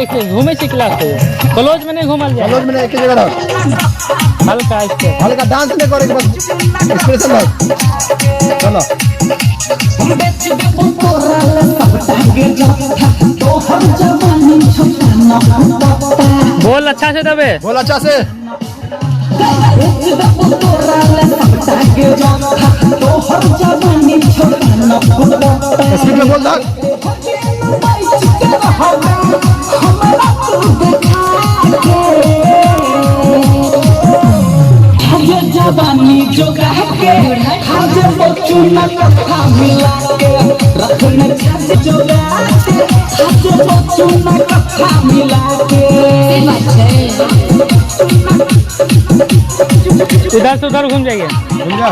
ऐसे घूमे छी क्लास से क्लोज में नहीं घूमल जाए। कॉलेज में एक जगह रह। हल्का ऐसे। हल्का डांस नहीं करे, बस एक्सप्रेशन रह। चलो। बोल अच्छा से दबे। बोल अच्छा से। स्पीड में बोल दो। जवानी जोगा के हाजे बचुना कथा मिला के रखने छाज जोगा के हाजे बचुना कथा मिला के। इधर से उधर घूम जाइए। घूम जा।